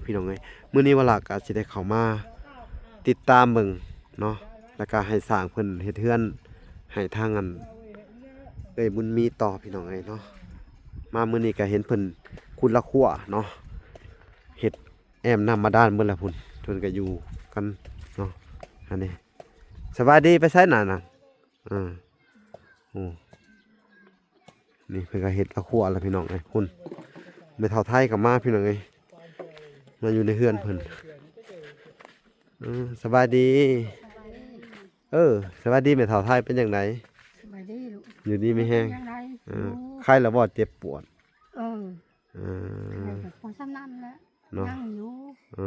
ພີ່ນ້ອງເອີຍ ມື້ນີ້ວາລາກໍຊິໄດ້ເຂົ້າມາຕິດຕາມເບິ່ງເນາະ ແລ້ວກໍໃຫ້ຊ່າງເພິ່ນເຮັດເຮືອນໃຫ້ທາງອັນເອື້ອຍບຸນມີຕໍ່ ພີ່ນ້ອງເອີຍເນາະ. ມາມື້ນີ້ກໍເຫັນເພິ່ນຂຸດລະຂົວເນາະ ເຮັດແອ້ມນ້ຳບາດານເບິດແລ້ວພຸ້ນ ເພິ່ນກໍຢູ່ກັນເນາະ. ອັນນີ້ ສະບາຍດີ ໄປໃສນະນະ? ເອີ ໂອ້ ນີ້ເພິ່ນກໍເຮັດລະຂົວແລ້ວ ພີ່ນ້ອງເອີຍ. ພຸ້ນ ແມ່ເຖົ້າໄທກໍມາ ພີ່ນ້ອງເອີຍ ມາຢູ່ໃນເຮືອນເພິ່ນ. ເອີ ສະບາຍດີ ເອີ ສະບາຍດີແມ່ເຖົ້າໄທ ເປັນຈັ່ງໃດ? ສະບາຍດີລູກ ຢູ່ດີມີແຮງ ເປັນຈັ່ງໃດ? ເອີ ຢູ່ ໄຄແລ້ວບໍ່? ເຈັບປວດ ເອີ ເອີ ໄຄກໍພໍສ່ຳນັ້ນແຫຼະ ເນາະ ຍັງຢູ່ ເອີ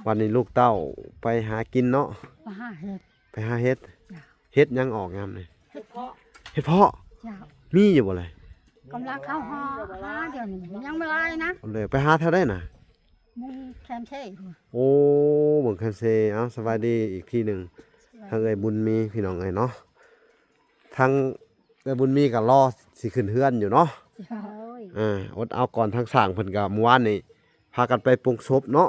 ວັນນີ້ລູກເຕົ້າໄປຫາກິນເນາະ ໄປຫາເຫັດ ໄປຫາເຫັດ ເຫັດຫຍັງອອກຍາມນີ້? ເຫັດເຜາະ ເຫັດເຜາະ ເຈົ້າ ມີຢູ່ບໍ່ລະ? ກຳລັງເຂົ້າຫາ ຫາດຽວນີ້ຍັງບໍ່ຫຼາຍນະ. ເອົາເລີຍ ໄປຫາແຖວໃດນະ? ເມືອງແຄມເຊພຸ້ນ. ໂອ້ ເມືອງແຄມເຊ. ເອົ້າ ສະບາຍດີອີກທີໜຶ່ງ ສະບາຍດີ ທາງເອື້ອຍບຸນມີ ພີ່ນ້ອງເອີຍເນາະ. ທາງເອື້ອຍບຸນມີກໍລໍຊິຂຶ້ນເຮືອນຢູ່ເນາະ. ໂດຍ ເອີ ອົດເອົາກ່ອນ ທາງຊ່າງເພິ່ນກໍມື້ວານນີ້ພາກັນໄປປົງສົບເນາະ.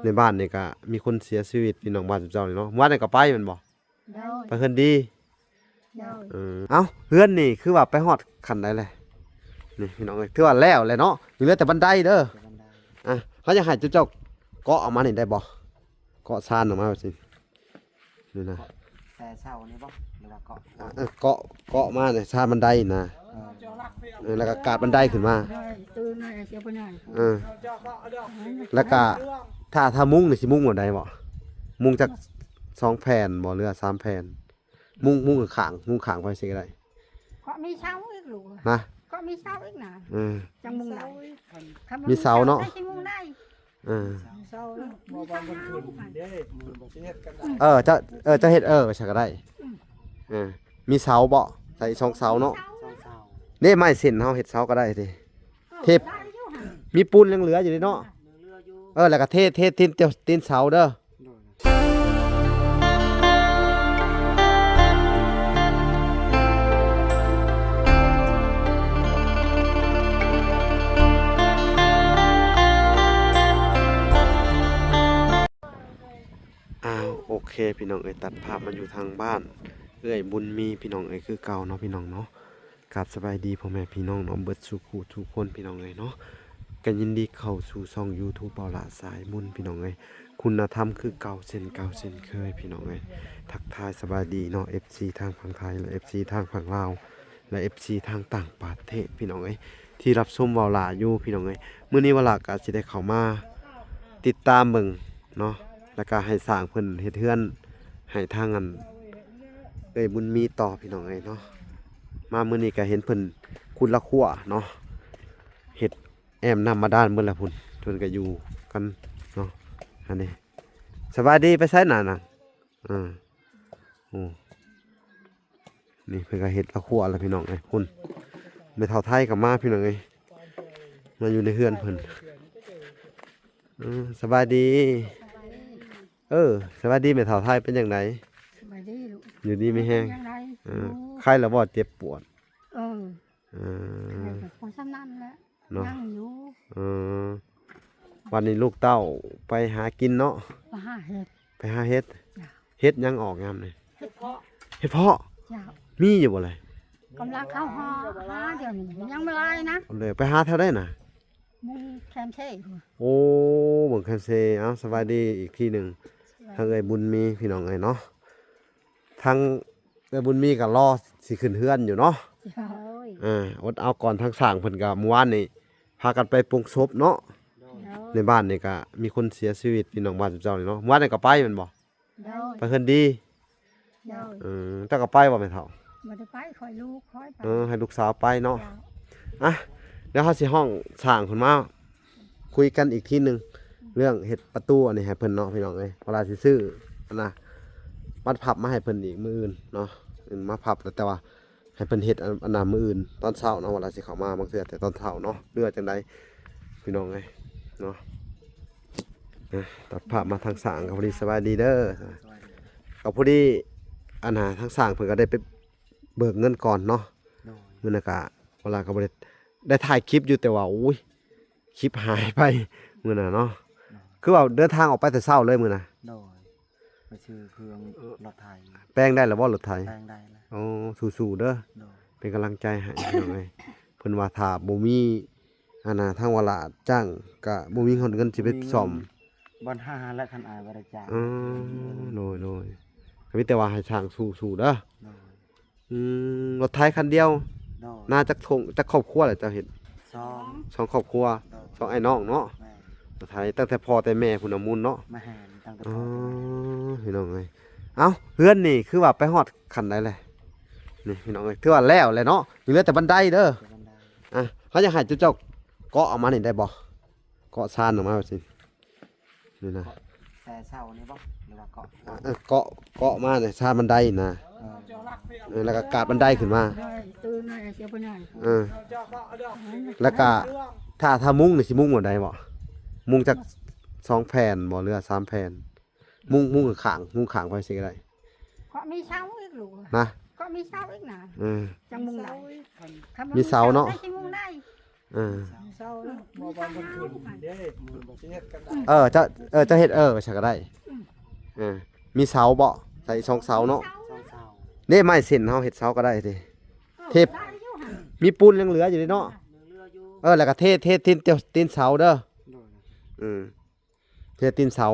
ໂດຍ ໃນບ້ານນີ້ກໍມີຄົນເສຍຊີວິດ ພີ່ນ້ອງ ບ້ານເຈົ້ານີ້ເນາະ. ມື້ວານນີ້ກໍໄປແມ່ນບໍ່? ໂດຍ ໄປເຮືອນດີ. ໂດຍ ເອີ ເອົ້າ ເຮືອນນີ້ຄືວ່າໄປຮອດຂັ້ນໃດແລ້ວ? ນີ້ ພີ່ນ້ອງເອີຍ ຖືວ່າແລ້ວແຫຼະເນາະ ຍັງເຫຼືອແຕ່ບັນໄດເດີ. ແຕ່ບັນໄດ ອ່ະ ເຮົາຢາກໃຫ້ເຈົ້າເຈົ້າເກາະອອກມານີ້ໄດ້ບໍ່? ເກາະຊານອອກມາແບບນີ້ ນີ້ນະ ເກາະແຕ່ເສົານີ້ບໍ່ ຫຼືວ່າເກາະ ເອີ ເກາະ ເກາະມາໃນຊານບັນໄດນະ. ເອີ ເອີ ແລ້ວກໍກາດບັນໄດຂຶ້ນມາ. ເອີ ແລ້ວກໍຖ້າ ຖ້າມຸງນີ້ຊິມຸງແບບໃດບໍ່? ມຸງຈັກສອງແຜ່ນບໍ່ ຫຼືວ່າສາມແຜ່ນ? ມຸງ ມຸງຂ້າງ ມຸງຂ້າງໄປຊິກໍໄດ້. ເກາະມີເສົາອີກລູກ ນະ ເກາະມີເສົາອີກນະ. ເອີ ຈັ່ງມຸງໄດ້ ມີເສົາເນາະ ຊິມຸງໄດ້. ເອີ ເສົາເນາະ ເອີ ບໍ່ວ່າມັນຂຶ້ນເດ້ ເອີ ເຈົ້າ ເອີ ເຈົ້າເຮັດ ເອີ ໃສ່ກໍໄດ້. ເອີ ມີເສົາບໍ່? ໃສ່ສອງເສົາເນາະ. ສອງເສົາ ເດ້ ໄມ້ເສັ້ນເຮົາເຮັດເສົາກໍໄດ້ເດ້. ເອີ ເທ ໄດ້ຢູ່ຫັ້ນ ມີປູນຍັງເຫຼືອຢູ່ເດ້ເນາະ. ເອີ ແລ້ວກໍເທ ເທຕີນ ຕີນເສົາເດີ. ໂດຍ ອ້າວ ໂອເຄ ພີ່ນ້ອງເອີຍ ຕັດພາບມາຢູ່ທາງບ້ານເອື້ອຍບຸນມີ ພີ່ນ້ອງເອີຍ ຄືເກົ່າເນາະ ພີ່ນ້ອງເນາະ. ກາບສະບາຍດີພໍ່ແມ່ພີ່ນ້ອງເນາະ ເບິດສູ່ຜູ້ທຸກຄົນ ພີ່ນ້ອງເອີຍເນາະ. ກໍຍິນດີເຂົ້າສູ່ຊ່ອງຢູທູບ ເບົາຫຼ້າສາຍບຸນ ພີ່ນ້ອງເອີຍ. ຄຸນນະທຳຄືເກົ່າ ເຊັ່ນເກົ່າເຊັ່ນເຄີຍ ພີ່ນ້ອງເອີຍ. ທັກທາຍສະບາຍດີເນາະ ເອັຟຊີ ທາງຝັ່ງໄທ ແລະ ເອັຟຊີ ທາງຝັ່ງລາວ ແລະ ເອັຟຊີ ທາງຕ່າງປະເທດ ພີ່ນ້ອງເອີຍ ທີ່ຮັບຊົມເບົາຫຼ້າຢູ່ ພີ່ນ້ອງເອີຍ. ມື້ນີ້ວາລາກໍຊິໄດ້ເຂົ້າມາຕິດຕາມເບິ່ງເນາະ ແລ້ວກໍໃຫ້ຊ່າງເພິ່ນເຮັດເຮືອນໃຫ້ທາງອັນເອື້ອຍບຸນມີຕໍ່ ພີ່ນ້ອງເອີຍເນາະ. ມາມື້ນີ້ກໍເຫັນເພິ່ນຂຸດລະຂົວເນາະ ເຮັດແອ້ມນ້ຳບາດານເບິດແລ້ວພຸ້ນ ເພິ່ນກໍຢູ່ກັນເນາະ. ອັນນີ້ ສະບາຍດີ ໄປໃສນະນະ? ເອີ ໂອ້ ນີ້ເພິ່ນກໍເຮັດລະຂົວແລ້ວ ພີ່ນ້ອງເອີຍ. ພຸ້ນ ແມ່ເຖົ້າໄທກໍມາ ພີ່ນ້ອງເອີຍ ມາຢູ່ໃນເຮືອນເພິ່ນ. ເອີ ສະບາຍດີ ເອີ ສະບາຍດີແມ່ເຖົ້າໄທ ເປັນຈັ່ງໃດ? ສະບາຍດີລູກ ຢູ່ດີມີແຮງ ເປັນຈັ່ງໃດ? ເອີ ຢູ່ ໄຄແລ້ວບໍ່? ເຈັບປວດ ເອີ ເອີ ໄຄກໍພໍສ່ຳນັ້ນແຫຼະ ເນາະ ຍັງຢູ່ ເອີ ວັນນີ້ລູກເຕົ້າໄປຫາກິນເນາະ ໄປຫາເຫັດ ໄປຫາເຫັດ ເຈົ້າ ເຫັດຫຍັງອອກຍາມນີ້? ເຫັດເຜາະ ເຫັດເຜາະ ເຈົ້າ ມີຢູ່ບໍ່ລະ? ກຳລັງເຂົ້າຫາ ຫາດຽວນີ້ຍັງບໍ່ຫຼາຍນະ. ເອົາເລີຍ ໄປຫາແຖວໃດນະ? ເມືອງແຄມເຊພຸ້ນ. ໂອ້ ເມືອງແຄມເຊ. ເອົ້າ ສະບາຍດີອີກທີໜຶ່ງ ສະບາຍດີ ທາງເອື້ອຍບຸນມີ ພີ່ນ້ອງເອີຍເນາະ. ທາງເອື້ອຍບຸນມີກໍລໍຊິຂຶ້ນເຮືອນຢູ່ເນາະ. ໂດຍ ເອີ ອົດເອົາກ່ອນ ທາງຊ່າງເພິ່ນກໍມື້ວານນີ້ພາກັນໄປປົງສົບເນາະ. ໂດຍ ໃນບ້ານນີ້ກໍມີຄົນເສຍຊີວິດ ພີ່ນ້ອງ ບ້ານເຈົ້ານີ້ເນາະ. ມື້ວານນີ້ກໍໄປແມ່ນບໍ່? ໂດຍ ໄປເຮືອນດີ. ໂດຍ ເອີ ເຈົ້າກໍໄປບໍ່ແມ່ເຖົ້າ? ບໍ່ໄດ້ໄປ ຂ້ອຍລູກຂ້ອຍໄປ. ເອີ ໃຫ້ລູກສາວໄປເນາະ. ເຈົ້າ ອ່ະ ດຽວເຮົາຊິຮ້ອງຊ່າງເພິ່ນມາ ຄຸຍກັນອີກທີໜຶ່ງ ເລື່ອງເຮັດປະຕູອັນນີ້ໃຫ້ເພິ່ນເນາະ ພີ່ນ້ອງເອີຍ. ເວລາຊິຊື້ອັນນະ ບັດພັບມາໃຫ້ເພິ່ນອີກມື້ອື່ນເນາະ ມາພັບ ແຕ່ວ່າໃຫ້ເພິ່ນເຮັດອັນ ອັນນະມື້ອື່ນຕອນເຊົ້າເນາະ. ເວລາຊິເຂົ້າມາບາງເທື່ອແຕ່ຕອນເຊົ້າເນາະ ຫຼືວ່າຈັ່ງໃດ ພີ່ນ້ອງເອີຍເນາະ. ອ່ະ ຕັດພາບມາທາງຊ່າງ ກໍພໍດີ ສະບາຍດີເດີ. ສະບາຍດີ ກໍພໍດີ ອັນນະ ທາງຊ່າງເພິ່ນກໍໄດ້ໄປເບີກເງິນກ່ອນເນາະ. ໂດຍ ມື້ນັ້ນກະ ເວລາກໍບໍ່ໄດ້ ໄດ້ຖ່າຍຄລິບຢູ່ ແຕ່ວ່າ ໂອ້ຍ ຄລິບຫາຍໄປ ມື້ນັ້ນເນາະ ໂດຍ ຄືວ່າເດີນທາງອອກໄປແຕ່ເຊົ້າເລີຍມື້ນັ້ນ ໂດຍ ໄປຊື້ເຄື່ອງລົດໄຖ ແປງໄດ້ແລ້ວບໍ່ລົດໄຖ? ແປງໄດ້ແລ້ວ ໂອ້ ສູ້ໆເດີ ໂດຍ ເປັນກຳລັງໃຈໃຫ້ພີ່ນ້ອງເອີຍ ເພິ່ນວ່າຖ້າບໍ່ມີ ອັນນ່າ ທາງວາລະຈ້າງກະບໍ່ມີຮອດເງິນຊິໄປ ບໍ່ມີເງິນ ສ້ອມ ບ່ອນຫາແລ້ວ ຄັນອ້າຍບໍ່ໄດ້ຈ້າງ ອໍ ໂດຍ ໂດຍ ກະມີແຕ່ວ່າໃຫ້ຊ່າງສູ້ໆເດີ ໂດຍ ອືມ ລົດໄຖຄັນດຽວ ໂດຍ ນາຈັກທົ່ງ ຈັກຄອບຄົວລະເຈົ້າເຮັດ? ສອງ ສອງຄອບຄົວ ໂດຍ ສອງອ້າຍນ້ອງເນາະ ແມ່ນ ລົດໄຖຕັ້ງແຕ່ພໍ່ແຕ່ແມ່ພຸ້ນນະ ໝູນເນາະ ແມ່ນ ຕັ້ງແຕ່ ອໍ ພໍ່ແຕ່ແມ່ ພີ່ນ້ອງເອີຍ ເອົ້າ ເຮືອນນີ້ຄືວ່າໄປຮອດຂັ້ນໃດແລ້ວ? ນີ້ພີ່ນ້ອງເອີຍ ຖືວ່າແລ້ວແຫຼະເນາະ ຍັງເຫຼືອແຕ່ບັນໄດເດີ ແຕ່ບັນໄດ ອ່ະ ເຮົາຢາກໃຫ້ເຈົ້າເກາະອອກມານີ້ໄດ້ບໍ່? ເກາະຊານອອກມາແບບນີ້ ນີ້ນະ ເກາະແຕ່ເສົານີ້ບໍ່ ຫຼືວ່າເກາະ ເອີ ເກາະ ເກາະມາຊານບັນໄດນະ ເອີ ເອີ ແລ້ວກໍກາດບັນໄດຂຶ້ນມາ ເອີ ແລ້ວກໍຖ້າ ຖ້າມຸງນີ້ຊິມຸງແບບໃດບໍ່? ມຸງຈັກສອງແຜ່ນບໍ່ ຫຼືວ່າສາມແຜ່ນ? ມຸງ ມຸງຂ້າງ ມຸງຂ້າງໄປຊີ້ກໍໄດ້ ເກາະມີເສົາອີກລູກ ນະ ເກາະມີເສົາອີກນະ ເອີ ຈັ່ງມຸງໄດ້ ມີເສົາເນາະ ຊິມຸງໄດ້ ເອີ ເສົາ ເອີ ເຈົ້າ ເອີ ເຈົ້າເຮັດ ເອີ ຊັ້ນກໍໄດ້ ເອີ ມີເສົາບໍ່? ໃສ່ສອງເສົາເນາະ ສອງເສົາ ນີ້ໄມ້ເສັ້ນເຮົາເຮັດເສົາກໍໄດ້ຕິ ເອີ ເທ ໄດ້ຢູ່ຫັ້ນ ມີປູນຍັງເຫຼືອຢູ່ເດເນາະ ຍັງເຫຼືອຢູ່ ເອີ ແລ້ວກໍເທ ເທຕີນ ຕີນເສົາເດີ ໂດຍ ອືມ ເຮັດຕີນເສົາ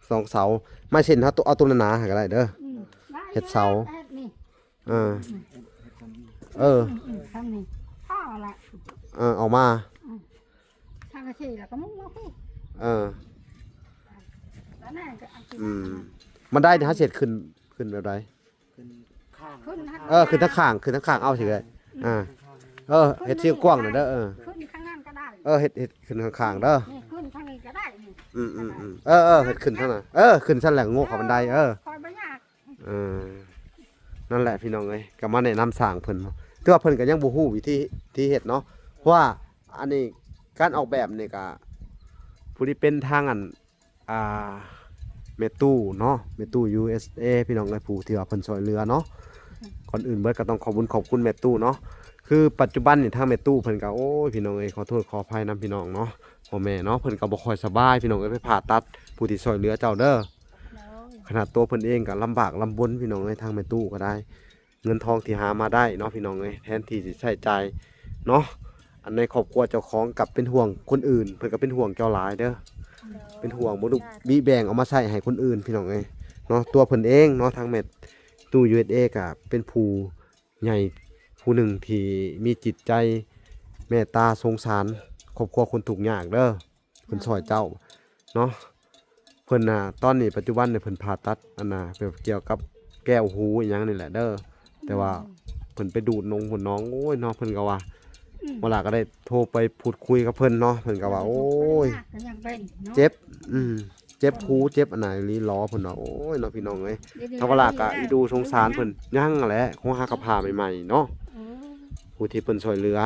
ສອງເສົາ ໄມ້ເສັ້ນເຮົາ ເອົາຕົວໜາໆຫັ້ນກໍໄດ້ເດີ ອືມ ເຮັດເສົາ ເຮັດນີ້ ເອີ ເອີ ອືມ ອືມ ທາງນີ້ພໍລະ ເອີ ອອກມາ ອືມ ທາງກະເສລະກໍມຸງມາພຸ້ນ ເອີ ແລ້ວນັ້ນກໍເອົາຂຶ້ນ ອືມ ມາ ບັນໄດນີ້ເຮົາຊິເຮັດຂຶ້ນ ຂຶ້ນແບບໃດ? ຂຶ້ນຂ້າງ ຂຶ້ນທາງ ເອີ ຂຶ້ນທາງຂ້າງ ຂຶ້ນທາງຂ້າງເອົາຊິເລີຍ ອືມ ອ່າ ເອີ ເຮັດຊິກວ້າງໜ້ອຍເດີ ເອີ ຂຶ້ນທາງນັ້ນກໍໄດ້ ເອີ ເຮັດ ເຮັດຂຶ້ນທາງຂ້າງເດີ ນີ້ຂຶ້ນທາງນີ້ກໍໄດ້ນີ້ ອືມໆໆ ເອີໆ ເຮັດຂຶ້ນທາງນັ້ນ ເອີ ຂຶ້ນຊັ້ນແຫຼະ ໂງ່ເຂົ້າບັນໄດ ເອີ ຂ້ອຍບໍ່ຍາກ ເອີ ນັ້ນແຫຼະພີ່ນ້ອງເອີຍ ກໍມາແນະນຳຊ່າງເພິ່ນ ແຕ່ວ່າເພິ່ນກໍຍັງບໍ່ຮູ້ວິທີທີ່ເຮັດເນາະ ເພາະວ່າອັນນີ້ການອອກແບບນີ້ກໍຜູ້ທີ່ເປັນທາງອັນ ອ່າ ແມ່ຕູ້ເນາະ ແມ່ຕູ້ ຢູເອສເອ ພີ່ນ້ອງເອີຍ ຜູ້ທີ່ວ່າເພິ່ນຊ່ວຍເຫຼືອເນາະ ກ່ອນອື່ນເບິດກໍຕ້ອງຂອບຄຸນຂອບຄຸນແມ່ຕູ້ເນາະ ຄືປັດຈຸບັນນີ້ທາງແມ່ຕູ້ເພິ່ນກໍ ໂອ້ຍ ພີ່ນ້ອງເອີຍ ຂໍໂທດຂໍອະໄພນຳພີ່ນ້ອງເນາະ ພໍ່ແມ່ເນາະ ເພິ່ນກໍບໍ່ຄ່ອຍສະບາຍພີ່ນ້ອງເອີຍ ໄປຜ່າຕັດ ຜູ້ທີ່ຊ່ວຍເຫຼືອເຈົ້າເດີ ໂດຍ ຂະໜາດຕົວເພິ່ນເອງກໍລຳບາກລຳບົນພີ່ນ້ອງເອີຍ ທາງແມ່ຕູ້ກໍໄດ້ ເງິນທອງທີ່ຫາມາໄດ້ເນາະພີ່ນ້ອງເອີຍ ແທນທີ່ຊິໃຊ້ຈ່າຍເນາະ ອັນໃນຄອບຄົວເຈົ້າຂອງກັບເປັນຫ່ວງຄົນອື່ນ ເພິ່ນກໍເປັນຫ່ວງເຈົ້າຫຼາຍເດີ ເປັນຫ່ວງບໍ່ໄດ້ແບ່ງເອົາມາໃຊ້ໃຫ້ຄົນອື່ນພີ່ນ້ອງເອີຍເນາະ ຕົວເພິ່ນເອງເນາະ ທາງແມ່ຕູ້ ຢູເອສເອ ກໍເປັນຜູ້ໃຫຍ່ຜູ້ໜຶ່ງທີ່ມີຈິດໃຈເມດຕາສົງສານຄອບຄົວຄົນທຸກຍາກເດີ ເພິ່ນຊ່ອຍເຈົ້າເນາະ ເພິ່ນນະ ຕອນນີ້ປັດຈຸບັນນີ້ເພິ່ນຜ່າຕັດ ອັນນະ ແບບກ່ຽວກັບແກ້ວຫູອີ່ຫຍັງນີ້ແຫຼະເດີ ແຕ່ວ່າ ອືມ ເພິ່ນໄປດູດໜົງດູດໜອງ ໂອ້ຍເນາະ ເພິ່ນກໍວ່າ ອືມ ເວລາກໍໄດ້ໂທໄປພູດຄຸຍກັບເພິ່ນເນາະ ເພິ່ນກໍວ່າ ໂອ້ຍ ກໍຍັງເປັນເນາະ ເຈັບ ອືມ ເຈັບຫູ ເຈັບອັນນະອີ່ຫຼີຫຼໍ ເພິ່ນວ່າ ໂອ້ຍເນາະ ພີ່ນ້ອງເອີຍ ທາງວາລາກໍອີດູສົງສານເພິ່ນ ຍັງຫັ້ນແຫຼະ ຄົງຫາກັບຜ້າໃໝ່ໆເນາະ ອືມ ຜູ້ທີ່ເພິ່ນຊ່ວຍເຫຼືອ